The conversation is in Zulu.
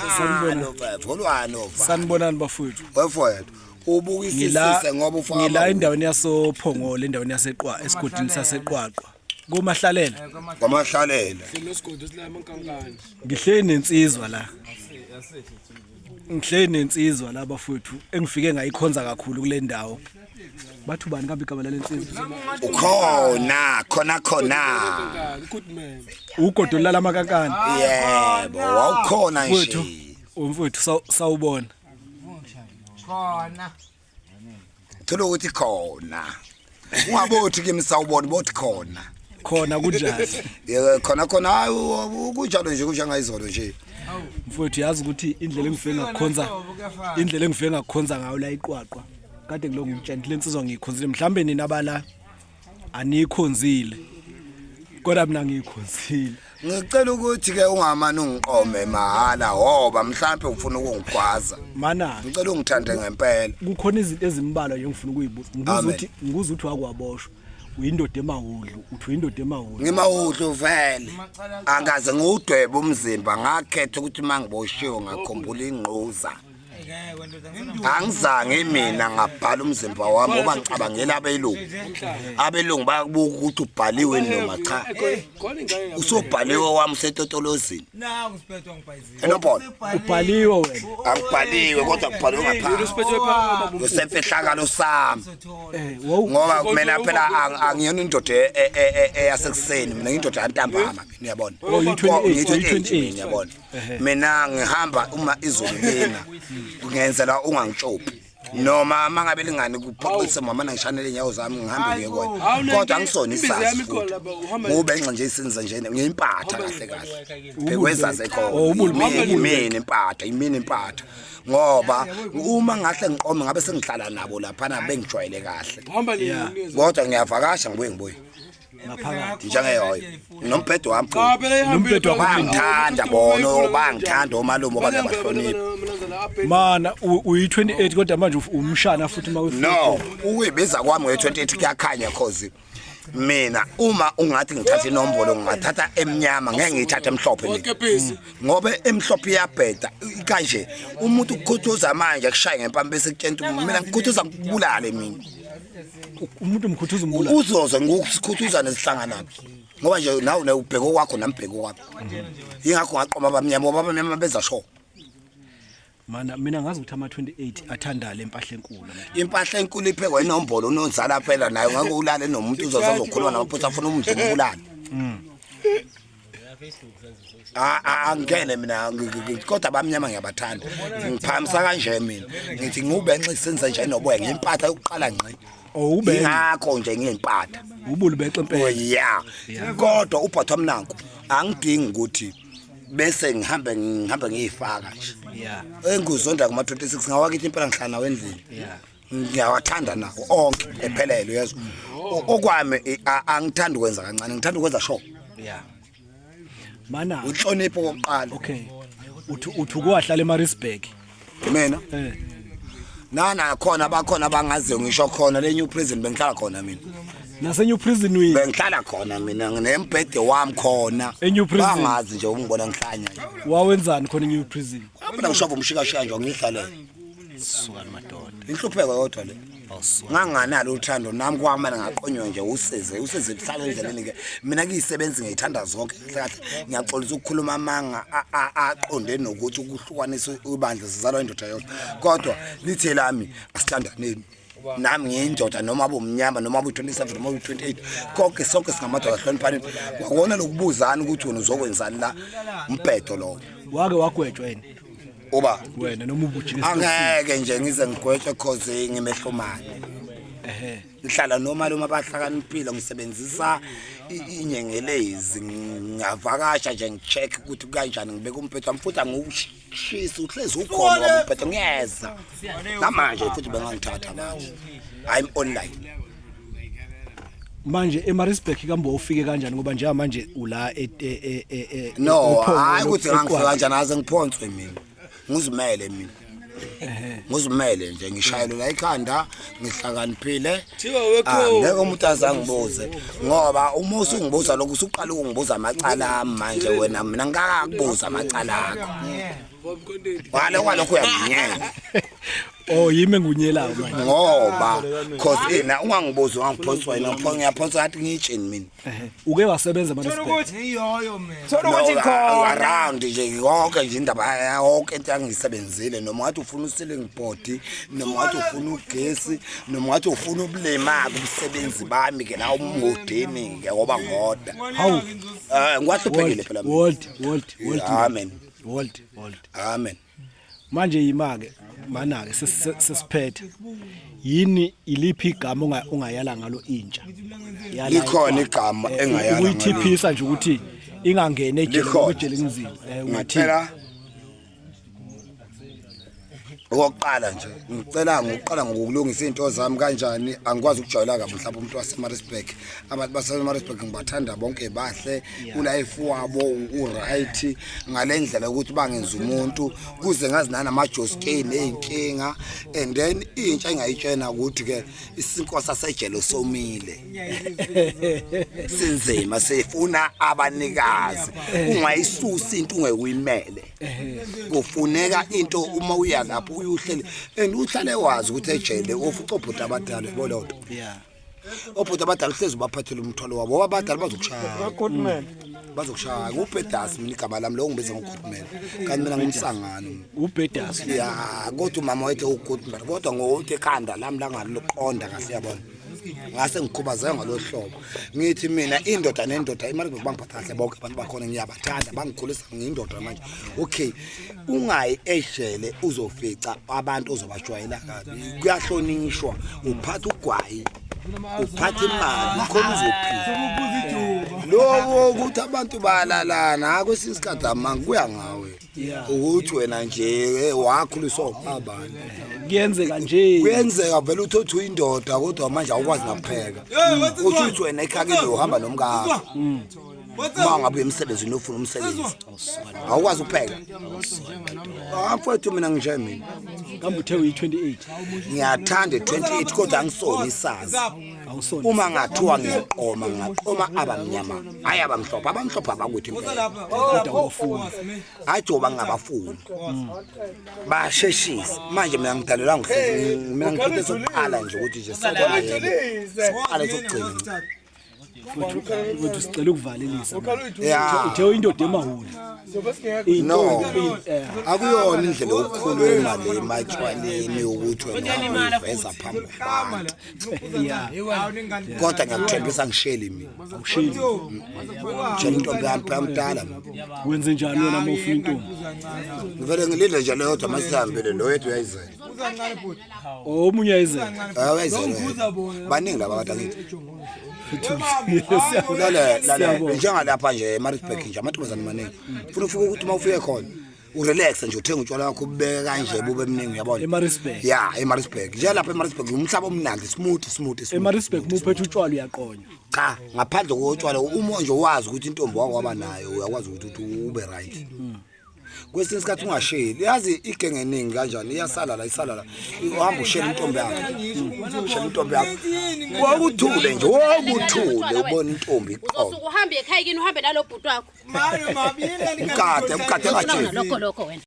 Sanibona. Volwani ova. Sanibonani bafowethu. Wefowethu. Ubukisisise ngoba ufaka Ngila endaweni yasoPhongolo endaweni yaseQwa esigodini saseQwaqwa. Kumahlalela. Kwamahlalela. Sinesigodi esila amankankane. Ngihleli nensizwa la. Ngihleli nensizwa la bafowethu engifike ngayikhonza kakhulu kule ndawo. Bathi ubani kambe igama lalensizwa? Ukhona, khona khona. Good man. Ugodo lala makankane. Yebo, wawukhona Mfowethu, nje. umfowethu sawubona. Khona. Thola ukuthi khona. Ungabothi kimi sawubona bothi khona. Khona kunjani? Yebo, khona khona hayi kunjalo nje kunjengayizolo nje. Mfowethu yazi ukuthi indlela engifike ngakukhonza indlela engifike ngakukhonza ngayo la iqwaqwa kade ngilonga ngitshela le nsizwa ngiyikhonzile mhlambe nina bala aniyikhonzile kodwa mina ngiyikhonzile. Ngicela ukuthi ke ungamane ungiqome mahala ngoba mhlambe ufuna ukungigwaza. Mana Ngicela ungithande ngempela. kukhona izinto ezimbalwa nje engifuna ukuyibuza. Ngibuza Amen. ukuthi ngibuza ukuthi wakwaboshwa uyindoda emawudlu uthi uyindoda emawudlu. Ngimawudlu vele. Angaze ngiwudwebe umzimba ngakhetha ukuthi mangiboshiwe ngakhumbula ingquza. Angizange mina ngabhala umzimba wami ngoba ngicabangela abelungu. Abelungu bayakubuka ukuthi ubhaliwe noma cha. Khona ingane lapha. Usubhaliwe wami usetotolozini. Nangu siphethe ngibhayizile. Enombolo Ubhaliwe wena. angibhaliwe kodwa kubhaliwe ngaphansi. Usiphethe phakathi. Usemfihlakalo sami. Eh wow Ngoba mina phela angiyona indoda eyasekuseni mina ngiyindoda yantambama mina uyabona. Oh, yi-28, Ngiyi-28 yi-28. mina uyabona. Mina ngihamba uma izulu lina ngenzela ungangitshopi. Noma mangabe lingani kuphoqise mama nangishanele inyawo zami ngihambe ngiye kona. Kodwa angisona Imbiza isazi yami ikhona futhi. lapha, uhamba Ngube nje isinza nje ngiyimpatha kahle kahle. Phekwezaze khona. Oh, Imini impatha, imini impatha. Ngoba uma ngahle ngiqome ngabe sengihlala nabo lapha na bengijwayele kahle. Uhamba nini? Kodwa ngiyavakasha ngibuye ngibuye. Ngaphakathi. Njengeyoyo. Nombhedo wami futhi. Cha phela ihambile. Nombhedo wakho Bangithanda bona, bangithanda omalume obabahlonipha. Mana uyi-28 kodwa manje umshana futhi uma No, ukuyibiza kwami nge-28 kuyakhanya cause mina uma ungathi ngithatha inombolo ngingathatha emnyama ngeke ngiyithathe emhlophe mina. Kepisi. Ngoba emhlophe iyabheda kanje umuntu ukukhuthuza manje akushaye ngempama bese kutshela ukuthi mina ngikhuthuza ngikubulale mina. Umuntu umkhuthuza umbula. Uzoze ngikukhuthuza nesihlanganaphi. Ngoba nje nawe ne ubheke okwakho nami bheke okwami. Ingakho ngaqoma abamnyama ngoba abamnyama beza sho. Mana mina ngazi ukuthi ama-28 athanda le mpahla enkulu. Impahla enkulu iphekwa inombolo unozala phela nayo ngeke ulale nomuntu uzoze uzokhuluma namaphutha afuna umdla umbulale. Angene mina kodwa abamnyama ngiyabathanda. Ngiphamisa kanje mina. Ngithi ngiwubenxe isenza nje noboya ngimpatha yokuqala ngqi. Oh ube Ingakho nje ngiyimpatha. ubulu bexe Oh impela. yeah. Kodwa ubhathwa mnanko angidingi ukuthi bese ngihambe ngihambe ngiyifaka nje. Yeah. Enguzonda kuma 26 ngawakithi impela ngihlala nawo endlini. Yeah. Ngiyawathanda nawo onke ephelele uyezwa. Okwami angithandi ukwenza kancane ngithanda ukwenza sure. Yeah. Mana Inhlonipho kokuqala. okay. Uthi uthi ukwahlala eMaritzburg. Mina Eh. nana khona bakhona abangaziyo ngisho khona le new prison bengihlala khona mina. Nase New Prison we. Bengihlala khona mina nginembhede wami khona. E-New Prison? Bangazi nje ungibona ngihlanya nje. Wawenzani khona eNew Prison? Mina ngishova umshikashika nje ngihlalele. Suka madoda. Inhlupheko yodwa le. Awusuka. Nganganalo uthando nami kwamana ngaqonywa nje usize usize kuhlala endleleni ke mina kuyisebenzi ngiyithanda zonke kahle kahle ngiyaxolisa ukukhuluma amanga aqonde nokuthi ukuhlukanisa ibandla sizalwa indoda yodwa kodwa lithe lami asithandaneni nami ngiyindoda noma bomnyama noma bu-27 noma bu-28 konke sonke singamadoda hloniphaneni kwakona lokubuzana ukuthi wena uzokwenzani la umbhedo lowo. Wake wagwetshwa yini? Uba Wena noma ubujike angeke nje ngize ngigwetshwe cause ngimehlomane. Ehhe. Ngihlala nomalume abahlakaniphile ngisebenzisa inyengelezi ngiyavakasha nje ngicheck ukuthi kanjani ngibeka umphetho wami futhi angiwushisi uhlezi ukhona wami umphetho ngiyeza namanje futhi bengangithatha manje I'm online. Manje eMaritzburg kambe ufike kanjani ngoba njengamanje manje ula e e e No oPhongolo, hayi ukuthi ngangifika eQwaqwa. kanjani aze ngiphonswe mina ngizimele mina. Ngizimele nje, ngishayelwe la ikhanda, ngihlakaniphile. Thiwa Ah, wekho. ngeke umuntu azangibuze ngoba uma usungibuza lokhu usuqala ukungibuza amacala ami manje. Wena mina ngingakakubuza amacala akho. Wale kwalokho uyanginyela. Oh, yimi engunyelayo manje. Ngoba cause ina ungangibuzi, ungangiphonswa wena, ngiyaphonswa ngathi ngiyitsheni mina. Ehe. Uke wasebenza eMaritzburg? Iyoyo mina. Thola ukuthi No, khona. around nje yonke nje indaba, yonke into angisebenzile, noma ngathi ufuna u-ceiling board, noma ngathi ufuna ugesi, noma ngathi ufuna ubulema, kubusebenzi bami ke la umngodini ke ngoba ngoda. Hawu. Ngiwahluphekile phela mina. Walt, Walt, Walt. Amen. Walt, Walt. Amen. Manje yima ke, mana ke sesiphethe. Yini, iliphi igama ungayala ngalo intsha? Yala Likhona iqwaqwa. igama engayala ngalo. Ukuyithiphisa nje ukuthi ingangena ejele Likhona. ngoba ejele kunzima. Ungathini? Ngicela okokuqala nje, ngicela ngokuqala ngokulungisa izinto zami kanjani. Angikwazi ukujwayela kabi mhlawumbe umuntu waseMaritzburg. Abantu baseMaritzburg ngibathanda bonke, bahle, ulife wabo u-right ngale ndlela yokuthi bangenza umuntu kuze ngazi nanamajoskeni ey'nkinga. And then intsha engayitshena ukuthi-ke isinkwa sasejele somile, sinzima, sifuna abanikazi. Ungayisusa into ungekuyimele, kufuneka into uma uya lapho uyuhlele and uhlale wazi ukuthi ejele ofuca obhuti abadala, yabo loo nto. Obhuti abadala uhlezi ubaphathele umthwalo wabo ngoba abadala bazokushaya. Goodman. Bazokushaya. Ngubhedasi mina igama lami, lo ngibiza ngoGoodman, kanti mina ngumsangano. Ubhedasi. Ya, kodwa umama wethu uGoodman, kodwa ngokuthi ekhanda lami langaloqonda kahle, yabona, ngase ngikhubazeka ngalolu hlobo. Ngithi mina indoda nendoda imali, bangiphatha kahle bonke abantu bakhona, ngiyabathanda, bangikhulisa ngiyindoda manje. Okay, ungayi ejele uzofica abantu ozobajwayela kabi. Kuyahlonishwa, uphatha ugwayi, uphatha imali khona uzophila. Lobo ukuthi abantu bayalalana kwesinye isikhathi amanga, kuya ngawe ukuthi wena nje wakhuliswa ubabani. Kuyenzeka nje. Kuyenzeka vele uthi uthi uyindoda kodwa manje awukwazi nakupheka. Uthi uthi wena ekhakile uhamba nomkakho, uma ngabe uya emsebenzini ufuna umsebenzi, awukwazi ukupheka. Ah, mfowethu, mina nginje mina. Kambe uthe uyi-28? Ngiyathanda 28 kodwa angisoni isazi. Awusona. Uma ngathiwa ngiyaqoma, ngingaqoma abamnyama, hayi abamhlophe. Abamhlophe abakuthi impela. Kodwa awubafuni. Hayi, joba ngingabafuni, basheshise. Manje mina ngidalelwa ngihlezi, mina ngiphethe sokuqala nje ukuthi nje sokuqala, yebo, sokuqala sokugcina. Futhi sicela ukuvalelisa. Ya. Uthe uyindoda emahuli. No, akuyona indlela yokukhuluma le ematshwaleni ukuthi wena uyiveza phambi kwabantu. Kodwa ngiyakuthembisa, ngisheli mina. Awusheli. Tshela intombi yami phela, mdala mina. Wenze njani wena uma ufuna intombi? Ngivele ngilinde nje leyo yodwa masihambile, lo yedwa uyayizela. Omunye ayizela. Hayi, uyayizela, baningi laba abantu akithi. Lale lale. Siyabonga. Njengalapha nje eMaritzburg nje amantombazane maningi. Funa ufike ukuthi uma ufike khona urelax nje, uthenga utshwala wakho, ubeke kanje bube mningi, uyabona. EMaritzburg. Ya, eMaritzburg, njengalapha eMaritzburg umhlaba omnandi, smooth, smooth, smooth. EMaritzburg uma uphethe utshwala uyaqonywa. Cha, ngaphandle kotshwala, uma nje wazi ukuthi intombi wakho waba nayo, uyakwazi ukuthi uthi ube right. Kwesinye isikhathi ungasheli, yazi igenge eningi kanjani iyasala la, isala la, uhamba ushela intombi yakho, ushela intombi yakho, wakuthule nje, wakuthule ubona intombi iqobo. Uzosuka uhambe ekhaya kini uhambe nalo bhuti wakho. Mkade, mkade. Ufuna Engatsheli. lokho lokho wena.